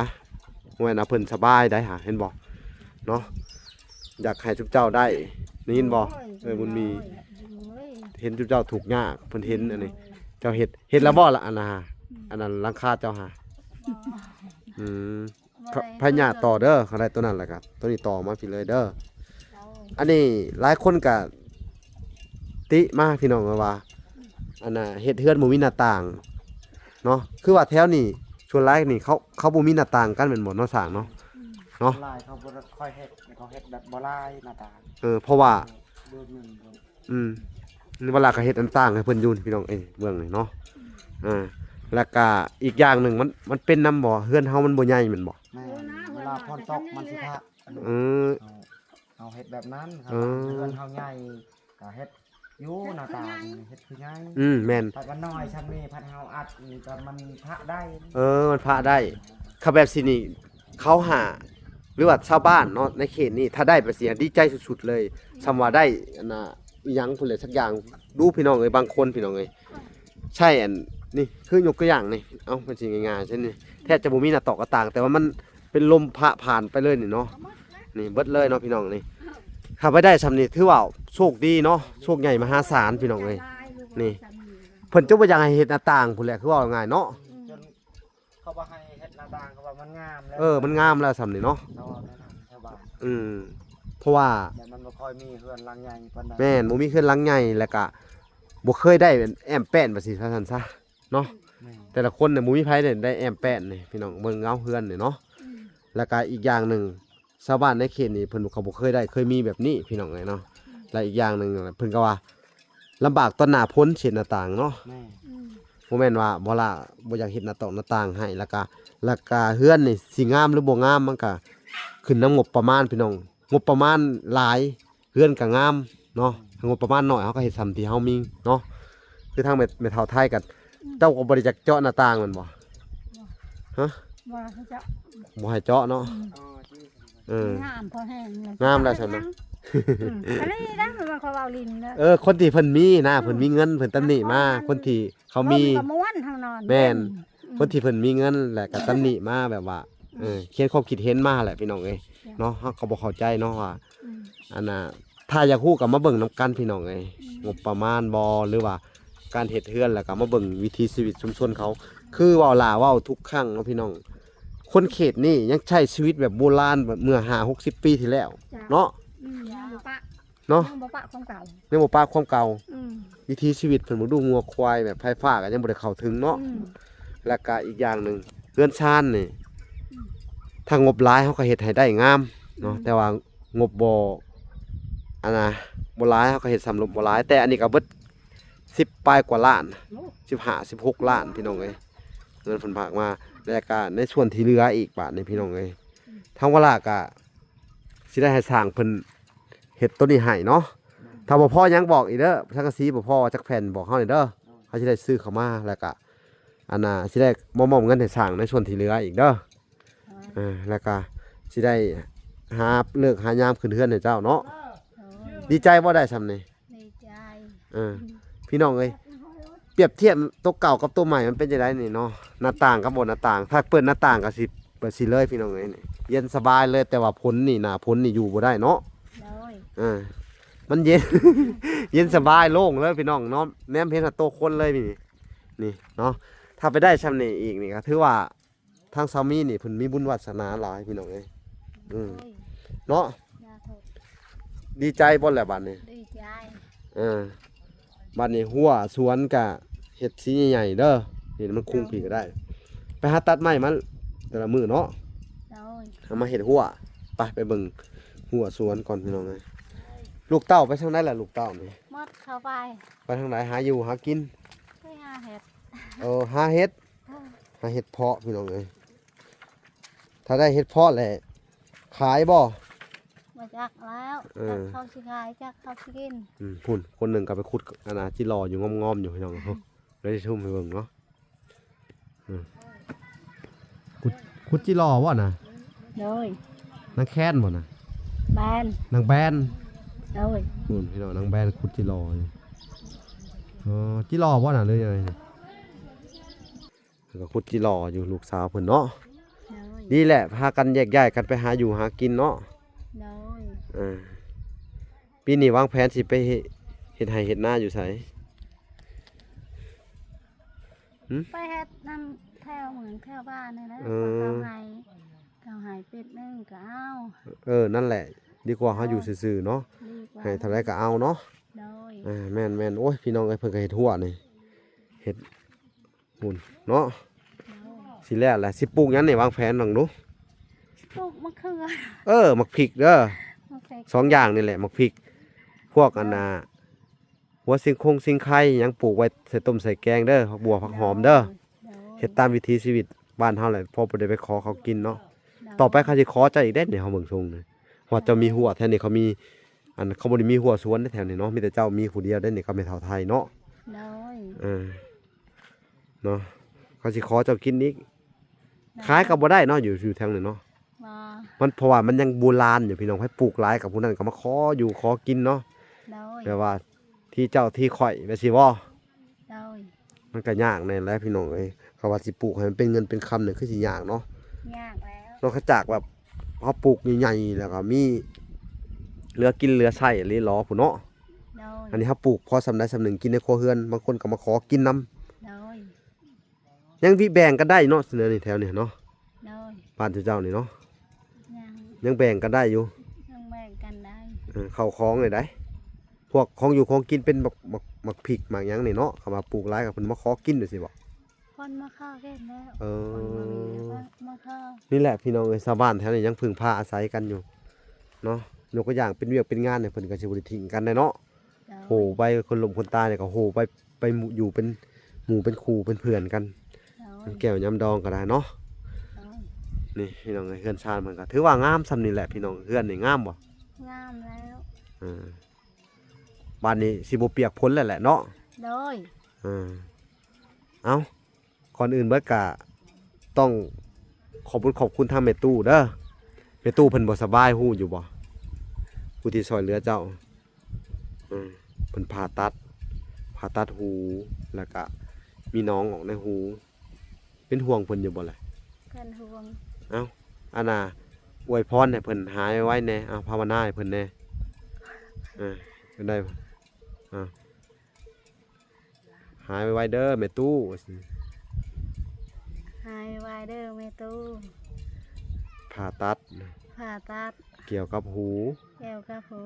ບໍ່ແມ່ນວ່າເພິ່ນສະບາຍໄດ໋ຫາ ເຫັນບໍ່ເນາະ ຢາກໃຫ້ຊຸມເຈົ້າໄດ້ ໄດ້ຍິນບໍ່? ໂອ້ຍ ເອີຍ ບຸນມີ ໂອ້ຍ ເຫັນຊຸມເຈົ້າທຸກຍາກ ເພິ່ນເຫັນອັນນີ້ ເຈົ້າເຮັດ ເຮັດແລ້ວບໍ່ລະ ອັນນັ້ນຫາ ອືມ ອັນນັ້ນຫຼັງຄາເຈົ້າຫາ ອືມ ບໍ່ໄດ້ ພະຍາດຕໍ່ເດີ ຄັນໄດ້ຕົວນັ້ນແລ້ວກໍຕົວນີ້ຕໍ່ມາພີ້ເລີຍເດີ ໂດຍ ອັນນີ້ຫຼາຍຄົນກໍຕິມາ ພີ່ນ້ອງ ວ່າ ອັນນ່າ ເຮັດເຮືອນບໍ່ມີໜ້າຕ່າງເນາະ ຄືວ່າແຖວນີ້ສ່ວນຫຼາຍນີ້ເຂົາ ເຂົາບໍ່ມີໜ້າຕ່າງກັນແມ່ນບໍ່ເນາະ ຊ່າງເນາະ ອືມ ເນາະ ສ່ວນຫຼາຍເຂົາບໍ່ຄ່ອຍເຮັດ ເຂົາເຮັດແບບບໍ່ຫຼາຍໜ້າຕ່າງ ເອີ ເພາະວ່າ ເອີ ເບີກເງິນເພິ່ນ ອືມ ເວລາກໍເຮັດໜ້າຕ່າງໃຫ້ເພິ່ນຢູ່ ພີ່ນ້ອງເອີຍ ເບື້ອງນີ້ເນາະ ອືມ ອ່າ ແລ້ວກໍອີກຢ່າງໜຶ່ງ ມັນ ມັນເປັນນຳບໍ່ ເຮືອນເຮົາມັນບໍ່ໃຫຍ່ແມ່ນບໍ່? ແມ່ນ ເວລາຝົນຕົກມັນຊິພະ ເອີ ເຮົາ ເຮົາເຮັດແບບນັ້ນ ເອີ ເຮືອນເຮົາໃຫຍ່ກໍເຮັດຢູ່ໜ້າຕ່າງ ເຮັດຄືໃຫຍ່ ອືມ ແມ່ນ ພັດມັນນ້ອຍຊ່ຳນີ້ ພັດເຮົາອັດນີ້ກໍມັນພະໄດ້ ເອີ ມັນພະໄດ້ ຄັນແບບຊີ້ນີ້ ເຂົາຫາ ຫຼືວ່າຊາວບ້ານເນາະ ໃນເຂດນີ້ ຖ້າໄດ້ແບບຊີ້ດີໃຈສຸດໆເລີຍ ອືມ ສ່ຳວ່າໄດ້ ອັນນ່າ ອີ່ຫຍັງພຸ້ນແຫຼະ ສັກຢ່າງ ດູພີ່ນ້ອງເອີຍ ບາງຄົນ ພີ່ນ້ອງເອີຍ ໃຊ້ອັນນີ້ ຄືຍົກຕົວຢ່າງນີ້ ເອົ້າ ມັນຊິງ່າຍໆຊັ້ນນີ້ ແທບຈະບໍ່ມີໜ້າຕອກໜ້າຕ່າງ ແຕ່ວ່າມັນເປັນລົມພະຜ່ານໄປເລີຍນີ້ເນາະ ນີ້ເບິດເລີຍເນາະ ພີ່ນ້ອງນີ້ ຖ້າໄປໄດ້ຊ່ຳນີ້ ຖືວ່າໂຊກດີເນາະ ໂຊກໃຫຍ່ມະຫາສານ ພີ່ນ້ອງເອີຍ ນີ້ ເພິ່ນຈະບໍ່ຢາກໃຫ້ເຮັດໜ້າຕ່າງພຸ້ນແຫຼະ ຄືເວົ້າງ່າຍເນາະ ອືມ ເຂົາບໍ່ໃຫ້ເຮັດໜ້າຕ່າງ ເຂົາວ່າມັນງາມແລ້ວ ເອີ ມັນງາມແລ້ວຊ່ຳນີ້ເນາະ ເຂົາວ່າແນວນັ້ນຊາວບ້ານ ອືມ ະວ່າ ແຕ່ມັນບໍ່ຄ່ອຍມີເຮືອນຫຼັງໃຫຍ່ປານໃດ. ແມ່ນ ບໍ່ມີເຮືອນຫຼັງໃຫຍ່ ແລ້ວກະບໍ່ເຄີຍໄດ້ແອ້ມແປ້ນວ່າຊີ້ ວ່າຊັ້ນຊະເນາະ. ແມ່ນ ແຕ່ລະຄົນນະ ບໍ່ມີໃຜໄດ້ ໄດ້ແອ້ມແປ້ນນີ້ ພີ່ນ້ອງເບິ່ງເງົາເຮືອນນີ້ເນາະ. ອືມ ແລ້ວກະອີກຢ່າງໜຶ່ງ ຊາວບ້ານໃນເຂດນີ້ເພິ່ນກໍບໍ່ເຄີຍໄດ້ເຄີຍມີແບບນີ້ ພີ່ນ້ອງເອີຍເນາະ. ແລະ ອີກຢ່າງໜຶ່ງເພິ່ນກໍວ່າລຳບາກຕອນໜ້າຝົນ ເຮັດໜ້າຕ່າງເນາະ. ແມ່ນ ອືມ ບໍ່ແມ່ນວ່າບໍ່ລະ ບໍ່ຢາກເຮັດໜ້າຕອກໜ້າຕ່າງໃຫ້ ແລ້ວກະ ແລ້ວກະເຮືອນນີ້ຊິງາມຫຼືບໍ່ງາມ ມັນກະຂຶ້ນນຳງົບປະມານ ພີ່ນ້ອງ. ງົບປະມານຫຼາຍ ເຮືອນກະງາມເນາະ. ງົບປະມານໜ້ອຍ ເຮົາກໍເຮັດສ່ຳທີ່ເຮົາມີເນາະ. ຄືທາງແມ່ ແມ່ເຖົ້າໄທກໍ ອືມ ເຈົ້າກໍບໍ່ໄດ້ຈັກເຈາະໜ້າຕ່າງແມ່ນບໍ່? ຮະ? ບໍ່ໃຫ້ເຈາະ ບໍ່ໃຫ້ເຈາະເນາະ. ອືມ ເອີ ງາມພໍແຮງເລີຍ ງາມແລ້ວຊັ້ນນະ. ອືມ ອັນນີ້ນະ ມັນເຂົາເວົ້າຫຼິ້ນເດີ. ເອີ ຄົນທີ່ເພິ່ນມີນະ ອືມ ເພິ່ນມີເງິນ ເພິ່ນຕຳໜິມາ ຄົນທີ່ເຂົາມີ ລົມກໍມ່ວນເຮົານອນ ແມ່ນ ເຢັນ. ອືມ ຄົນທີ່ເພິ່ນມີເງິນ ແລ້ວກໍຕຳໜິມາແບບວ່າ ເອີ ຂຽນຄວາມຄິດເຫັນມາແຫຼະ ພີ່ນ້ອງເອີຍເນາະ. ເຮົາກໍບໍ່ເຂົ້າໃຈເນາະວ່າ ອືມ ອັນນ່າ ຖ້າຢາກຮູ້ກໍມາເບິ່ງນຳກັນ ພີ່ນ້ອງເອີຍ. ອືມ ງົບປະມານບໍ່ ຫຼືວ່າການເຮັດເຮືອນ ແລ້ວກໍມາເບິ່ງວິຖີຊີວິດຊຸມຊົນເຂົາ. ຄືເວົ້າຫຼ້າເວົ້າທຸກຄັ້ງເນາະ ພີ່ນ້ອງ ຄົນເຂດນີ້ຍັງໃຊ້ຊີວິດແບບໂບລານ ແບບເມື່ອຫ້າຫົກສິບປີທີ່ແລ້ວເນາະ. ອືມ ຍັງບໍ່ປະ ເນາະ ຍັງບໍ່ປະຄວາມເກົ່າ ຍັງບໍ່ປະຄວາມເກົ່າ. ອືມ ວິຖີຊີວິດເພິ່ນບໍ່ດູງົວຄວາຍ ແບບໄຟຟ້າກໍຍັງບໍ່ໄດ້ເຂົ້າເຖິງເນາະ. ອືມ ແລ້ວກໍອີກຢ່າງໜຶ່ງ ເຮືອນຊານນີ້ ອືມ ຖ້າງົບຫຼາຍເຮົາກໍເຮັດໃຫ້ໄດ້ງາມເນາະ. ອືມ ແຕ່ວ່າງົບບໍ່ ອັນນ່າ ບໍ່ຫຼາຍ ເຮົາກໍເຮັດສ່ຳລົບບໍ່ຫຼາຍ. ແຕ່ອັນນີ້ກໍເບິດສິບປາຍກວ່າລ້ານ ໂອ້ ສິບຫ້າ ສິບຫົກລ້ານ ພີ່ນ້ອງເອີຍ ເງິນເພິ່ນຝາກມາ. ແລ້ວກໍໃນສ່ວນທີ່ເຫຼືອອີກບາດນີ້ ພີ່ນ້ອງເອີຍ ອືມ ທາງວາລາກໍ ຊິໄດ້ໃຫ້ຊ່າງເພິ່ນເຮັດໂຕນີ້ໃຫ້ເນາະ. ຖ້າບໍ່ພໍຫຍັງບອກອີກເດີ ສັງກະສີບໍ່ພໍຈັກແຜ່ນບອກເຮົາແດ່ເດີ ເຮົາຊິໄດ້ຊື້ເຂົ້າມາ ແລ້ວກະ ອັນນ່າ ຊິໄດ້ມອບເງິນໃຫ້ຊ່າງໃນສ່ວນທີ່ເຫຼືອອີກເດີ. ເອີ ແລ້ວກະຊິໄດ້ຫາເລີກຫາຍາມຂຶ້ນເຮືອນໃຫ້ເຈົ້າເນາະ. ໂດຍ ດີໃຈບໍ່ໄດ້ຊ່ຳນີ້? ດີໃຈ. ເອີ ພີ່ນ້ອງເອີຍ ປຽບທຽບໂຕເກົ່າກັບໂຕໃໝ່ມັນເປັນຈັ່ງໃດນີ້ເນາະ? ໜ້າຕ່າງກັບບໍ່ໜ້າຕ່າງ ຖ້າເປີດໜ້າຕ່າງກໍຊິ ແບບຊີ້ເລີຍພີ່ນ້ອງເອີຍ ເຢັນສະບາຍເລີຍ. ແຕ່ວ່າຝົນນີ້ ໜ້າຝົນນີ້ຢູ່ບໍ່ໄດ້ເນາະ. ໂດຍ ເອີ ມັນເຢັນ ເຢັນສະບາຍໂລ່ງເລີຍພີ່ນ້ອງເນາະ. ແນມເຫັນຮອດໂຕຄົນເລີຍນີ້ ນີ້ເນາະ. ຖ້າໄປໄດ້ຊ່ຳນີ້ອີກນີ້ກໍຖືວ່າທາງສາມີນີ້ເພິ່ນມີບຸນວາສະໜາຫຼາຍພີ່ນ້ອງເອີຍ. ອືມ ໂດຍ ເນາະ ດີໃຈບໍ່ແຫຼະບາດນີ້? ດີໃຈ. ເອີ ບາດນີ້ຮົ້ວສວນກະເຮັດສີໃຫຍ່ໆເດີ ນີ້ມັນຄຸງ ໂດຍ ພີ້ກໍໄດ້ ໄປຫາຕັດໄມ້ມາແຕ່ລະມື້ເນາະ. ໂດຍ ເອົາມາເຮັດຮົ້ວ. ໄປ ໄປເບິ່ງຮົ້ວສວນກ່ອນພີ່ນ້ອງເອີຍ. ລູກເຕົ້າໄປທາງໃດລະ ລູກເຕົ້ານີ້? ໝົດເຂົ້າໄປ. ໄປທາງໃດ? ຫາຢູ່ຫາກິນ? ໄປຫາເຫັດ. ເອີ ຫາເຫັດ ເອີ ຫາເຫັດເຜາະພີ່ນ້ອງເອີຍ. ຖ້າໄດ້ເຫັດເຜາະແລ້ວຂາຍບໍ່? ບໍ່ຈັກແລ້ວ. ເອີ ຈັກເຂົາຊິຂາຍ ຈັກເຂົາຊິກິນ. ອືມ ພຸ້ນ ຄົນໜຶ່ງກໍໄປຂຸດ ອັນນ່າ ຈິຫຼໍ່ຢູ່ງອມໆຢູ່ພີ່ນ້ອງ ເອີ ໄດ້ທຸ່ມໃຫ້ເບິ່ງເນາະ. ອືມ ຂຸດ ຂຸດຈິຫຼໍ່ບໍ່ນະ? ໂດຍ ນາງແຄນບໍ່ນະ? ແບນ ນາງແບນ. ໂດຍ ພຸ້ນພີ່ນ້ອງ ນາງແບນຂຸດຈິຫຼໍ່ຢູ່. ອໍ ຈິຫຼໍ່ບໍ່ນະ ຫຼືຍັງໄງ? ເພິ່ນກໍຂຸດຈິຫຼໍ່ຢູ່ ລູກສາວເພິ່ນເນາະ. ໂດຍ ດີແຫຼະ ພາກັນແຍກຍ້າຍກັນໄປຫາຢູ່ຫາກິນເນາະ. ໂດຍ ເອີ ປີນີ້ວາງແຜນຊິໄປເຮັດ ເຮັດໄຮ່ເຮັດນາຢູ່ໃສ? ຫຶ? ໄປເຮັດນຳແຖວເມືອງແຖວບ້ານນີ້ແຫຼະ. ເອີ ເຂົາໃຫ້ ເຂົາໃຫ້ເປັດໜຶ່ງກໍເອົາ. ເອີ ນັ້ນແຫຼະ ດີກວ່າເຮົາຢູ່ຊື່ໆເນາະ. ດີກວ່າ ໃຫ້ເທົ່າໃດກໍເອົາເນາະ. ໂດຍ ເອີ ແມ່ນໆ. ໂອ້ຍ ພີ່ນ້ອງເອີຍ ເພິ່ນກໍເຮັດຮົ້ວນີ້ ເຮັດ ພຸ້ນເນາະ. ໂດຍ ຊິແລ້ວແຫຼະ ຊິປູກຫຍັງນີ້ ວາງແຜນເບິ່ງດູ. ປູກມະເຂືອ. ເອີ ໝາກພິກເດີ ໝາກພິກ ສອງຢ່າງນີ້ແຫຼະ ໝາກພິກ ພວກອັນນ່າ ຫົວຊິງຄົງຊິງໄຄຫຍັງ ປູກໄວ້ໃສ່ຕົ້ມໃສ່ແກງເດີ ຜັກບົວຜັກຫອມເດີ. ໂດຍ ເຮັດຕາມວິຖີຊີວິດບ້ານເຮົາແຫຼະ ພໍບໍ່ໄດ້ໄປຂໍເຂົາກິນເນາະ. ໂດຍ ຕໍ່ໄປເຂົາຊິຂໍເຈົ້າອີກເດ້ນີ້ ເຮົາເບິ່ງຊົງນີ້ ວ່າເຈົ້າມີຮົ້ວແຖວນີ້ ເຂົາມີ ອັນ ເຂົາບໍ່ໄດ້ມີຮົ້ວສວນເດ້ແຖວນີ້ເນາະ ມີແຕ່ເຈົ້າມີຜູ້ດຽວເດ້ນີ້ກັບແມ່ເຖົ້າໄທເນາະ. ໂດຍ ເອີ ເນາະ ເຂົາຊິຂໍເຈົ້າກິນອີກ. ໂດຍ ຂາຍກໍບໍ່ໄດ້ເນາະ ຢູ່ ຢູ່ທາງນີ້ເນາະ. ບໍ່ ມັນ ເພາະວ່າມັນຍັງໂບລານຢູ່ພີ່ນ້ອງ ໃຜປູກຫຼາຍກໍຜູ້ນັ້ນກໍມາຂໍຢູ່ຂໍກິນເນາະ. ໂດຍ ແບບວ່າທີ່ເຈົ້າທີ່ຂ້ອຍແບບຊີ້ບໍ່? ໂດຍ ມັນກໍຍາກແດ່ແຫຼະພີ່ນ້ອງເອີຍ ເຂົາວ່າຊິປູກໃຫ້ມັນເປັນເງິນເປັນຄຳນີ້ຄືຊິຍາກເນາະ. ຍາກແລ້ວ ນອກຈາກແບບເຮົາປູກໃຫຍ່ໆ ແລ້ວກໍມີເຫຼືອກິນເຫຼືອໃຊ້ອີ່ຫຼີຫຼໍພຸ້ນເນາະ. ໂດຍ ອັນນີ້ເຮົາປູກພໍສ່ຳໃດສ່ຳໜຶ່ງກິນໃນຄົວເຮືອນ ບາງຄົນກໍມາຂໍກິນນຳ. ໂດຍ ຍັງວິແບ່ງກັນໄດ້ເນາະ ແນວນີ້ແຖວນີ້ເນາະ. ໂດຍ ບ້ານເຈົ້ານີ້ເນາະ ຍັງ ຍັງແບ່ງກັນໄດ້ຢູ່ ຍັງແບ່ງກັນໄດ້. ເອີ ເຂົ້າຂອງນີ້ໃດ ພວກຂອງຢູ່ຂອງກິນເປັນໝາກ ໝາກ ໝາກພິກໝາກຫຍັງນີ້ເນາະ ເຂົາມາປູກຫຼາຍກໍເພິ່ນມາຂໍກິນຈັ່ງຊີ້ບໍ? ເພິ່ນມາຂໍກິນແລ້ວ ເອີ ເພິ່ນມາມີແລ້ວກໍມາຂໍ. ນີ້ແຫຼະພີ່ນ້ອງເອີຍ ຊາວບ້ານແຖວນີ້ຍັງເພິ່ງພາອາໄສກັນຢູ່ເນາະ ຍົກຕົວຢ່າງເປັນວຽກເປັນງານນີ້ ເພິ່ນກໍຊິບໍ່ໄດ້ຖິ້ມກັນແຫຼະເນາະ. ໂດຍ ໂຫໄປຄົນລົ້ມຄົນຕາຍນີ້ກໍໂຫໄປ ໄປໝູ່ ຢູ່ເປັນໝູ່ເປັນຄູ່ເປັນເພື່ອນກັນ ໂດຍ ຍາມແກ້ວຍາມດອງກໍໄດ້ເນາະ. ໂດຍ ນີ້ພີ່ນ້ອງເອີຍ ເຮືອນຊານເພິ່ນກໍຖືວ່າງາມສ່ຳນີ້ແຫຼະພີ່ນ້ອງ. ເຮືອນນີ້ງາມບໍ່? ງາມແລ້ວ ເອີ ບາດນີ້ຊິບໍ່ປຽກຝົນແລ້ວແຫຼະເນາະ. ໂດຍ ເອີ ເອົ້າ ກ່ອນອື່ນເບິດກະຕ້ອງຂອບຄຸນຂອບຄຸນທາງແມ່ຕູ້ເດີ. ແມ່ຕູ້ເພິ່ນບໍ່ສະບາຍ ຮູ້ຢູ່ບໍ່? ຜູ້ທີ່ຊ່ອຍເຫຼືອເຈົ້າ ເອີ ເພິ່ນຜ່າຕັດ ຜ່າຕັດຫູ ແລ້ວກະມີໜອງອອກໃນຫູ. ເປັນຫ່ວງເພິ່ນຢູ່ບໍ່ລະ? ເປັນຫ່ວງ. ເອົ້າ ອັນນ່າ ອວຍພອນໃຫ້ເພິ່ນຫາຍໄວໆແດ່ ເອົາ ພາວະນາໃຫ້ເພິ່ນແດ່. ເອີ ເປັນໄດ? ເອົາ ຫາຍໄວໆເດີແມ່ຕູ້ ວ່າຊັ້ນ. ຫາຍໄວເດີແມ່ຕູ້. ຜ່າຕັດ ຜ່າຕັດ ກ່ຽວກັບຫູ ກ່ຽວກັບຫູ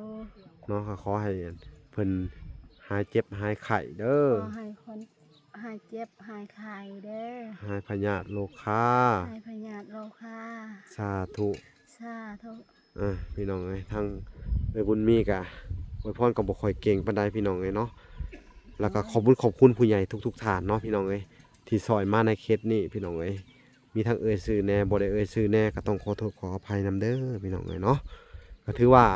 ເນາະ. ກໍຂໍໃຫ້ເພິ່ນຫາຍເຈັບຫາຍໄຂ້ເດີ. ຂໍໃຫ້ຄົນ ຫາຍເຈັບຫາຍໄຂ້ເດີ ຫາຍພະຍາດໂລຄາ ຫາຍພະຍາດໂລຄາ. ສາທຸ ສາທຸ. ເອີ ພີ່ນ້ອງເອີຍ ທາງເອື້ອຍບຸນມີກະອວຍພອນກໍບໍ່ຄ່ອຍເກັ່ງປານໃດພີ່ນ້ອງເອີຍເນາະ. ແລ້ວກໍຂອບບຸນຂອບຄຸນຜູ້ໃຫຍ່ທຸກໆທ່ານເນາະພີ່ນ້ອງເອີຍ ທີ່ຊ່ອຍມາໃນເຂດນີ້ພີ່ນ້ອງເອີຍ. ມີທັງເອີ່ຍຊື່ແດ່ ບໍ່ໄດ້ເອີ່ຍຊື່ແດ່ ກໍຕ້ອງຂໍໂທດຂໍອະໄພນຳເດີພີ່ນ້ອງເອີຍເນາະ. ກໍຖືວ່າ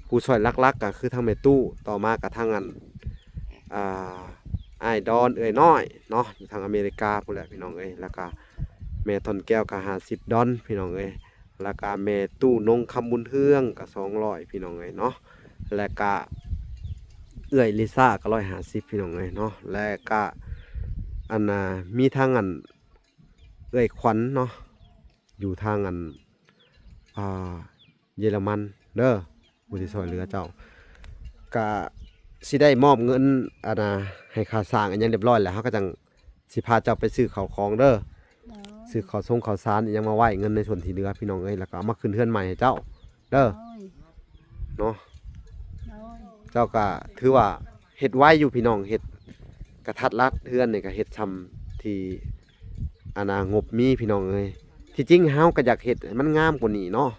ຜູ້ຊ່ອຍຫຼັກໆກໍຄືທາງແມ່ຕູ້ ຕໍ່ມາກໍທາງອັນ ອ່າ ອ້າຍດອນເອື້ອຍນ້ອຍເນາະ ຢູ່ທາງອາເມລິກາພຸ້ນແຫຼະພີ່ນ້ອງເອີຍ. ແລ້ວກໍແມ່ທ່ອນແກ້ວກໍຫ້າສິບດອນພີ່ນ້ອງເອີຍ. ແລ້ວກໍແມ່ຕູ້ນົງຄຳບຸນເຮືອງກໍສອງຮ້ອຍພີ່ນ້ອງເອີຍເນາະ. ແລ້ວກໍເອື້ອຍລິຊາກໍຮ້ອຍຫ້າສິບພີ່ນ້ອງເອີຍເນາະ. ແລ້ວກໍອັນນ່າ ມີທັງອັນ ເອື້ອຍຂວັນເນາະ ຢູ່ທາງອັນ ອ່າ ເຢຍລະມັນເດີ ຜູ້ທີ່ຊ່ອຍເຫຼືອເຈົ້າ. ກະຊິໄດ້ມອບເງິນອັນນ່າ ໃຫ້ຄ່າສ້າງອີ່ຫຍັງຮຽບຮ້ອຍແລ້ວ ເຮົາກໍຈັ່ງຊິພາເຈົ້າໄປຊື້ເຂົ້າຂອງເດີ. ໂດຍ ຊື້ເຂົ້າຊົງເຂົ້າສານອີ່ຫຍັງມາໄວ້ ເງິນໃນສ່ວນທີ່ເຫຼືອພີ່ນ້ອງເອີຍ ແລ້ວກໍເອົາມາຂຶ້ນເຮືອນໃໝ່ໃຫ້ເຈົ້າເດີ. ໂດຍ ເນາະ. ໂດຍ ເຈົ້າກໍຖືວ່າເຮັດໄວຢູ່ພີ່ນ້ອງ ເຮັດກະທັດລັດ ເຮືອນນີ້ກໍເຮັດຊ່ຳທີ່ອັນນ່າ ງົບມີພີ່ນ້ອງເອີຍ. ທີ່ຈິງເຮົາກໍຢາກເຮັດໃຫ້ມັນງາມກວ່ານີ້ເນາະ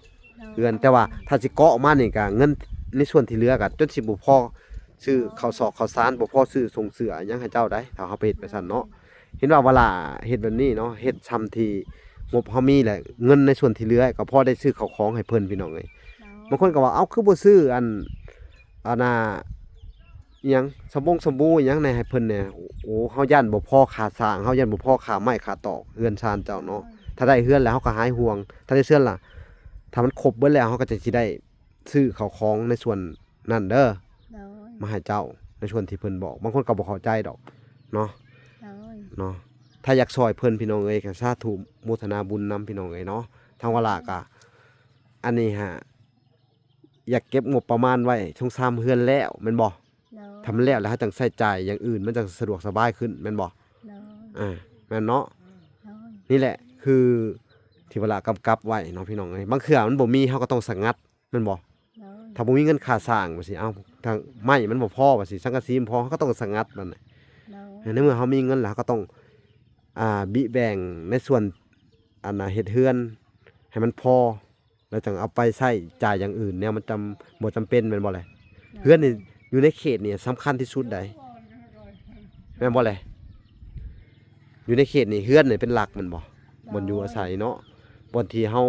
ໂດຍ ເຮືອນ ແຕ່ວ່າຖ້າຊິເກາະອອກມານີ້ກໍເງິນໃນສ່ວນທີ່ເຫຼືອກໍຈົນຊິບໍ່ພໍຊື້ເຂົ້າສອກເຂົ້າສານ ບໍ່ພໍຊື້ຊົງເສື້ອຫຍັງໃຫ້ເຈົ້າໄດ໋ ຖ້າເຮົາໄປເຮັດໄປຊັ້ນເນາະ. ເຫັນວ່າວາລາເຮັດແບບນີ້ເນາະ ເຮັດຊ່ຳທີ່ງົບເຮົາມີແຫຼະ ເງິນໃນສ່ວນທີ່ເຫຼືອກໍພໍໄດ້ຊື້ເຂົ້າຂອງໃຫ້ເພິ່ນພີ່ນ້ອງເອີຍ. ບາງຄົນກໍວ່າ ເອົ້າ ຄືບໍ່ຊື້ອັນ ອັນນ່າ ອີ່ຫຍັງ ສະບົງສະບູອີ່ຫຍັງແດ່ໃຫ້ເພິ່ນແດ່. ໂອ້ ເຮົາຢ້ານບໍ່ພໍຄ່າສ້າງ ເຮົາຢ້ານບໍ່ພໍຄ່າໄມ້ຄ່າຕອກເຮືອນຊານເຈົ້າເນາະ. ຖ້າໄດ້ເຮືອນແລ້ວເຮົາກໍຫາຍຫ່ວງ ຖ້າໄດ້ເຮືອນລະ ຖ້າມັນຄົບເບິດແລ້ວ ເຮົາກໍຈັ່ງຊິໄດ້ຊື້ເຂົ້າຂອງໃນສ່ວນ ນັ້ນເດີ ໂດຍ ມາໃຫ້ເຈົ້າໃນສ່ວນທີ່ເພິ່ນບອກ. ບາງຄົນກໍບໍ່ເຂົ້າໃຈດອກເນາະ ໂດຍ ເນາະ. ຖ້າຢາກຊ່ອຍເພິ່ນພີ່ນ້ອງເອີຍ ກໍສາທຸໂມທະນາບຸນນຳພີ່ນ້ອງເອີຍເນາະ. ທາງວາລາກະ ອັນນີ້ຫາ ຢາກເກັບງົບປະມານໄວ້ຊ່ອງຊາມເຮືອນແລ້ວແມ່ນບໍ່? ໂດຍ ຖ້າມັນແລ້ວແລ້ວ ເຮົາຈັ່ງໃຊ້ຈ່າຍຢ່າງອື່ນ ມັນຈັ່ງສະດວກສະບາຍຂຶ້ນແມ່ນບໍ່? ໂດຍ ອ່າ ແມ່ນເນາະ. ໂດຍ ນີ້ແຫຼະຄືທີ່ວາລາກຳກັບໄວ້ເນາະ ພີ່ນ້ອງເອີຍ. ບາງເທື່ອມັນບໍ່ມີ ເຮົາກໍຕ້ອງສະຫງັດ ແມ່ນບໍ່? ໂດຍ ຖ້າບໍ່ມີເງິນຄ່າສ້າງວ່າຊີ້ ເອົ້າ ທາງໄມ້ມັນບໍ່ພໍວ່າຊີ້ ສັງກະສີມັນບໍ່ພໍ ເຮົາກໍຕ້ອງສະຫງັດມັນ. ໂດຍ ໃນເມື່ອເຮົາມີເງິນແລ້ວ ເຮົາກໍຕ້ອງ ອ່າ ບິແບ່ງໃນສ່ວນ ອັນນ່າ ເຮັດເຮືອນໃຫ້ມັນພໍ ແລ້ວຈັ່ງເອົາໄປໃຊ້ຈ່າຍຢ່າງອື່ນ ແນວມັນຈຳ ບໍ່ຈຳເປັນແມ່ນບໍ່ແຫຼະ? ໂດຍ ເຮືອນນີ້ຢູ່ໃນເຂດນີ້ສຳຄັນທີ່ສຸດໃດ໋ ແມ່ນບໍ່ແຫຼະ? ຢູ່ໃນເຂດນີ້ເຮືອນນີ້ເປັນຫຼັກແມ່ນບໍ່? ໂດຍ ບ່ອນຢູ່ອາໄສເນາະ ບ່ອນທີ່ເຮົາ